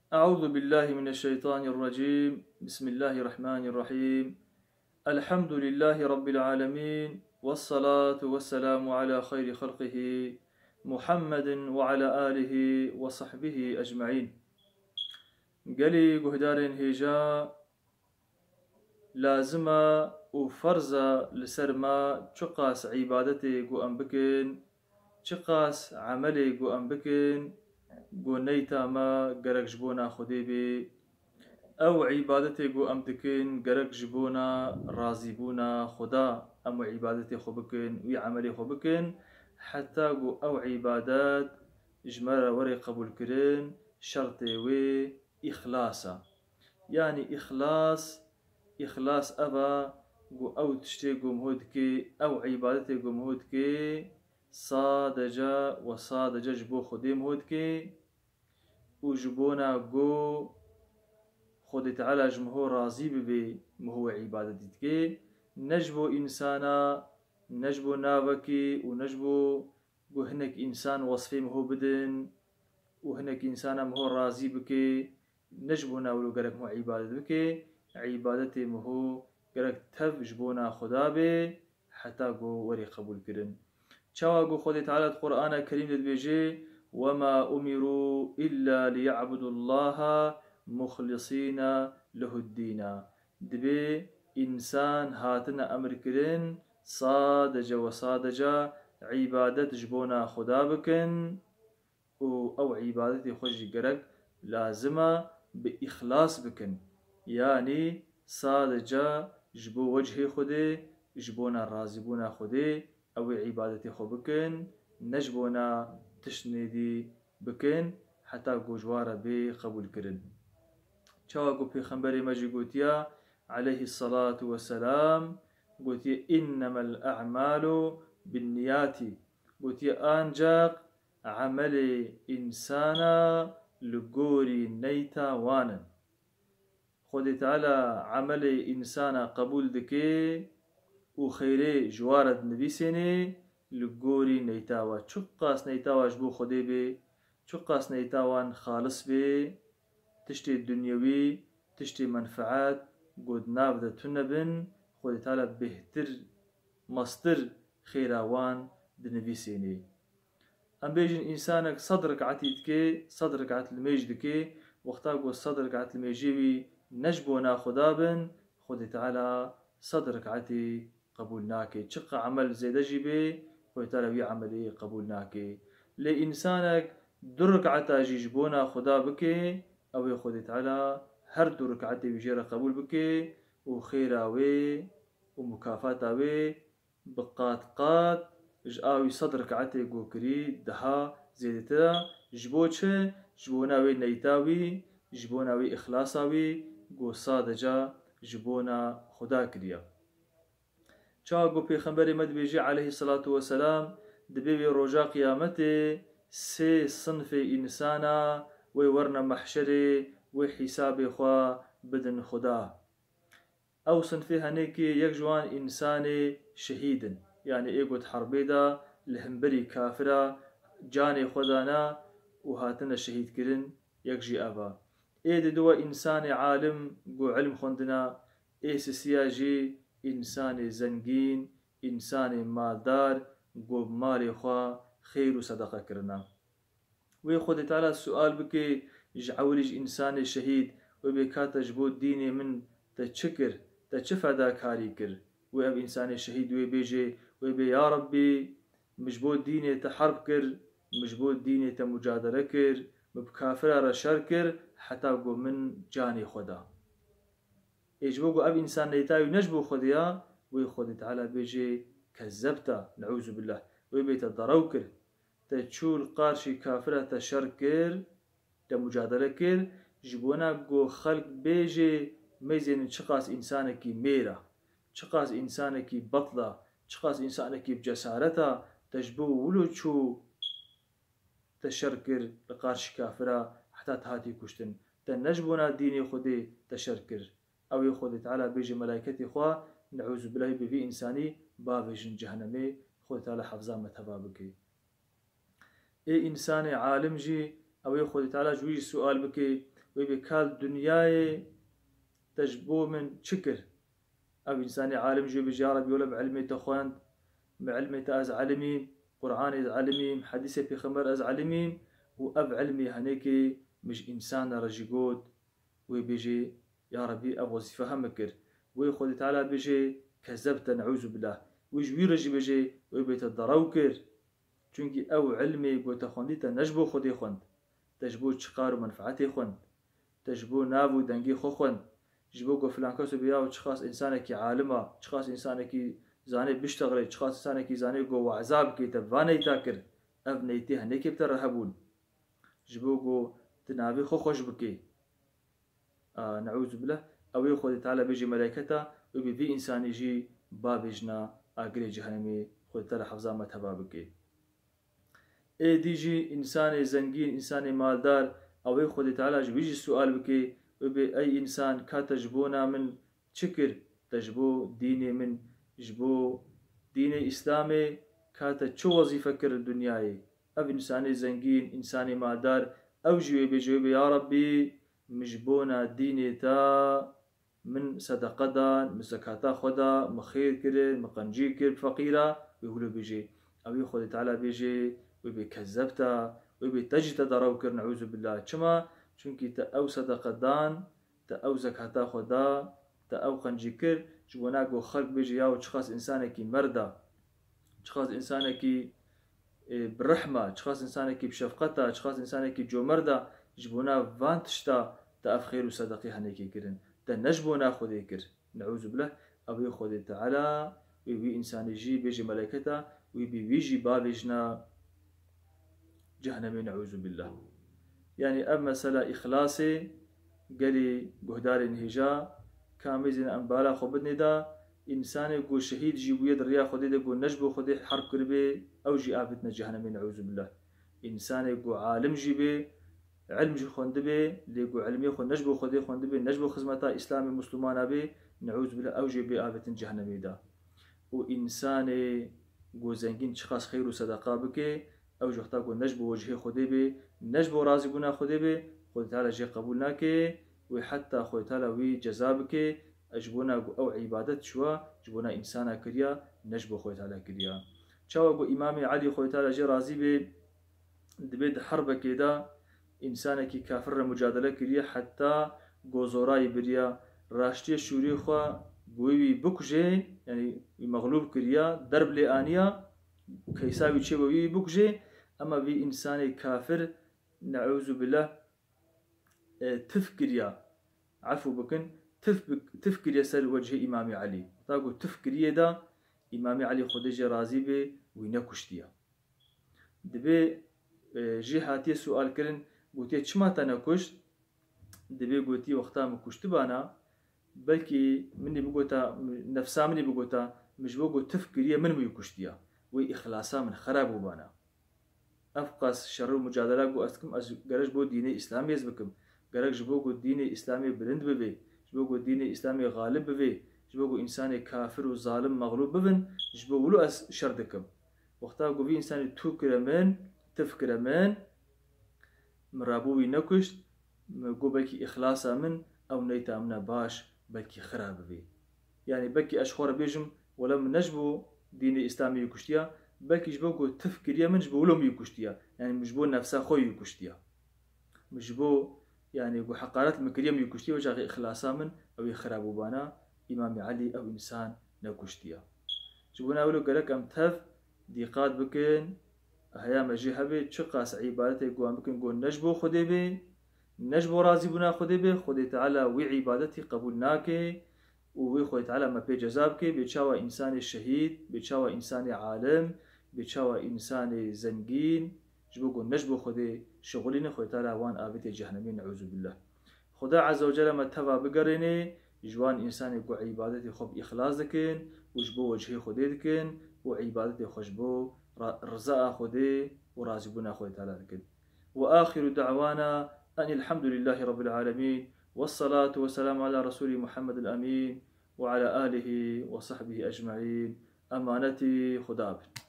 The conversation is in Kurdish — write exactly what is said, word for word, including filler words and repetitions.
أعوذ بالله من الشيطان الرجيم. بسم الله الرحمن الرحيم. الحمد لله رب العالمين، والصلاة والسلام على خير خلقه محمد وعلى آله وصحبه أجمعين. Gelî guhdarên hêja, lazim e û ferz e li ser me çiqas îbadetê ku em bikin, çiqas emelê ku em bikin, ku neyta me gerek ji bona Xwedê bê. Ew îbadetê ku em dikin gerek ji bona razîbûna Xweda em wê îbadetê xwe bikin, wî emelê xwe bikin, heta ku ew îbadet ji me re were qebûlkirin, şertê wê îxlas e. Yanî îxlas, îxlas ev e ku ew tiştê ku miho dikê, ew îbadetê ku miho dikê, sadece we sadece ji bo Xwedê miho dikê û ji bona ku Xwedê Teala ji miho razî bibe, miho wê îbadetî dikê, ne ji bo însana, ne ji bo navekî û ne ji bo ku hinek însan wesfê miho bidin û hinek însana miho razî bike, ne ji bona wilo gerek miho îbadet bike, îbadetê miho gerek tev ji bona Xweda be, heta ku were qebûlkirin. Çawa ku Xwedê Teala di Qur'ana Kerîm de dibêje, "وما أمروا إلا ليعبدوا الله مخلصين له الدين." Dibê însan hatine emirkirin, sadece we sadece îbadet ji bona Xweda bikin û ew îbadetê xwe jî gerek lazim e bi îxlas bikin. Yanî sadece ji bo wechhê Xwedê, ji bona razîbûna Xwedê, ew ê îbadetê xwe bikin, ne ji bona tiştnê dî bikin, heta ku ji wan re bê qebûlkirin. Çawa ku Pêxemberê me jî gotiya, aleyhî selatu weselam, gotiye, "Innemel a'malu binniyati." Gotiye, ancaq emelê însana li gorî neyta wan in. Xwedê Teala emelê însana qebûl dike û xeyrê ji wan re dinivîsênê li gorî neyta wa. Çiqas neyta wa ji bo Xwedê bê, çiqas neyta wan xalis bê, tiştê dunyewî, tiştê menfeet, ku di nav de tune bin, Xwedê Teala bêhtir, mestir xêra wan dinivîsênê. Em bêjin, însanek sed riketî dike, sed riket limêj dike, wexta ku sed riket limêjê wî ne ji bona Xweda bin, Xwedê Teala sed riketê qebûl nake. Çiqa emel zêde jî bê, Xwedê Teala wî emelê qebûl nake. Lê însanek du riketa jî ji bona Xweda bike, ew ê Xwedê Teala her du riketê wî jê re qebûl bike û xêra wê û mukafata wê bi qat qat ji a wî sed riketê ku kirî daha zêdetir e. Ji bo çi? Ji bona wê neyta wî, ji bona wê îxlasa wî ku sadece ji bona Xuda kiriye. Çawa ku Pêxemberê me dibêje aleyhî selatu weselam, dibê wê roja qiyametê sê sinfê însana wê werine mehşerê, wê hîsabê xwe bidin Xuda. Ew sinfê henekê yek ji wan însanê şehîd in. Yanî ê ku di herbê de li hemberî kafira canê xwe dana û hatine şehîdkirin, yek jî ev e. Ê diduwa însanê alim ku ilm xwendina, ê sisiya jî însanê zengîn, însanê maldar ku bi malê xwe xêr û sedeqe kirina. Wê Xwedê Teala sual bike, ji ewilî ji însanê şehîd, wê bê ka te ji bo dînê min te çi kir, te çi fedakarî kir? Wê ev însanê şehîd wê bêje, wê bê ya Rebbî, min ji bo dînê te herb kir, min ji bo dînê te mucadele kir, min bi kafira re şer kir, heta ku min canê xwe da. Ê ji bo ku ev însan neyta wî ne ji bo Xwedê ya, wê Xwedê Teala bêje, kezzebta, neûzubillah, wê bê te derew kir. Te çû li qarşî kafira te şer kir, te mucadele kir, ji bona ku xelk bêjê, meyzênin çiqas însanekî mêr e, çiqas însanekî betl e, çiqas însanekî bi cesaret e, te ji bo wilo çû te şer kir li qarşî kafira heta te hatî kuştin. Te ne ji bona dînê Xwedê te şer kir. Ew ê Xwedê Teala bêje melayketê xwe, neûzubillah, bê vî însanî bavêjin cehennemê, Xwedê Teala hefza me teva bike. Ê însanê alim jî, ew ê Xwedê Teala ji wî jî sual bike, Wê bê ka li dinyayê te ji bo min çi kir? Ev însanê alim jî bêje, ya Rebî, wele bi ilmê te xwend, bi ilmê te ez ilim im, Qur'anê ez ilim im, hedîsê Pêxember ez ilim im û ev ilmê henekê min ji însan re jî got, wê bêjê, ya Rebî, ev wezîfe heme kir. Wê Xwedê Teala bêjê, kezebte, neûzûbillah. Wê ji wî re jî bêjê, wê bê te derew kir. Çunkî ew ilmê ku te xwendî te ne ji bo Xwedê xwend. Te ji bo çiqar û menfeetê xwend. Te ji bo nav û dengê xwe xwend. Ji bo ku filan kes bê ya çiqas însanekî alim a, çiqas însanekî zanê biştexilê, çiqas însanekî zanê ku we'za bikê, te va neyta kir. Ev neytê henekê bi te re hebûn. Ji bo ku tu navê xwe xweş bikê. A, neûzûbillah, ew ê Xwedê Teala bêjê melayketa, wê bê vî însanî jî bavêjna agirê cehenemê, Xwedê Teala hefza me teva bike. Êdî jî însanê zengîn, însanê maldar, ew ê Xwedê Teala ji wî jî sual bike, wê bê, ey însan, ka te ji bona min çi kir? Te ji bo dînê min, ji bo dînê Îslamê, ka te çi wezîfe kir li dinyayê? Ev însanê zengîn, însanê maldar, ew jî wê bêje, wê bê, ya Rebbî, min ji bona dînê te, min sedeqe dan, min zekata xwe da, min xêr kirin, min qencî kir bi feqîra, wê wilo bêjê. Ew ê Xwedê Teala bêjê, wê bê kezebta, wê bê te jî te derew kir, neûzûbillah. Çima? Çunkî te ew sedeqe dan, te ew zekata xwe da, te ew qencî kir, ji bona ku xelk bêje, yaw çiqas însanekî merd a, çiqas însanekî, e, bi rehm a, çiqas însanekî bi şefqet a, çiqas însanekî comerd a, ji bona van tişta te ev xêr û sedeqê henekê kirin. Te ne ji bona Xwedê kir. Neûzûbillah, ew ê Xwedê Teala, wê wî însanê jî bêje melayketa, wê bê wî jî bavêjna cehenemê, neûzûbillah. Yanî ev mesela îxlasê gelê guhdarên hêja, ka mêzên em bala xwe bidinê de, însanê ku şehîd jî bûye di riya Xwedê de, ku ne ji bo Xwedê herb kiribê, ew jî avêtine cehenemê, neûzûbillah. Însanê ku alim jî bê, ilm jî xwendibê, lê ku ilmê xwe ne ji bo Xwedê xwendibê, ne ji bo xizmeta Îslamê Mislumana bê, neûzûbillah, ew jî bê avêtin cehenemê de. Û însanê ku zengîn çiqas xeyr û sedeqa bike, ew ji wexta ku ne ji bo wecihê Xwedê bê, ne ji bo razîbûna Xwedê bê, Xwedê Teala jê qebûl nake, wê heta Xwedê Teala wî ceza bike, ji bona ku ew îbadet çiwa, ji bona însana kiriya, ne ji bo Xwedê Teala kiriya. Çawa ku Îmamê Elî, Xwedê Teala jê razî bê, dibê di herbekê de însanekî kafir re mucadele kiriye, heta ku zorayî biriya, raştiye şûrê xwe, ku wî bikujê, yanî wî mexlûb kiriya, derb lê aniya, keysa wî çêbe wî bikujê, ema vî însanê kafir, neûzûbillah, e, tif kiriya, efû bikin, tif bik-, tif kiriye ser wecihê Îmamê Elî. Wexta ku tif kiriye de, Îmamê Elî, Xwedê jê razî bê, wî nekuştiye. Dibê, e, jê hatiye sual kirin, gotiye, çima te nekuşt? Dibê gotî, wexta min kuştibana, belkî min ê bigota, nefsa min ê bigota, min ji bo ku tif kiriye, min wî kuştiya. Wê îxlasa min xerab bûbana. Ev qas şer û mucadela ku ez dikim, ez gerek ji bo dînê Îslamê ez bikim. Gerek ji bo ku dînê Îslamê bilind bibe, ji bo ku dînê Îslamê xalib bibe, ji bo ku însanê kafir û zalim mexlûb bibin, ji bo wilo ez şer dikim. Wexta ku vî însanî tû kire min, tif kire min, min rabû wî nekuşt, min got belkî îxlasa min, ew neyta min e baş, belkî xira bibê. Yanî belkî ez ji xwe re bêjim, wele min ne ji bo dînê Îslamê wî kuştiya, belkî ji bo ku tif kiriye min, ji bo wilo min wî kuştiya. Yanî min ji bo nefsa xwe wî kuştiya. Min ji bo, yanî ku heqaret min kiriye, min wî kuştiye, wê çaxê îxlasa min, ew ê xira bûbana, Îmamê Elî ew însan nekuştiye. Ji bona wilo gerek em tev dîqat bikin, heya me jê hebe, çiqas îbadetê ku em bikin, ku ne ji bo Xwedê bê, ne ji bo razîbûna Xwedê bê, Xwedê Teala wî îbadetî qebûl nake û wê Xwedê Teala me pê ceza bike, bê çawa însanê şehîd, bê çawa însanê alim, bê çawa însanê zengîn, ji bo ku ne ji bo Xwedê şixulîne, Xwedê Teala wan avêtê cehenemê, neûzûbillah. Xweda Azze ve Celle me teva bigerêne ji wan însanê ku îbadetê xwe bi îxlas dikin û ji bo wecihê Xwedê dikin û îbadetê xwe ji bo ra-, rizaya Xwedê û razîbûna Xwedê Teala dikin. Ve axiru da'wana enil hamdulillahî rabbil alemîn. Vessalatu vesselamu ala Resulî Muhammedil Emîn ve ala alihî ve sahbihî ecmaîn. Emanetî Xweda bin.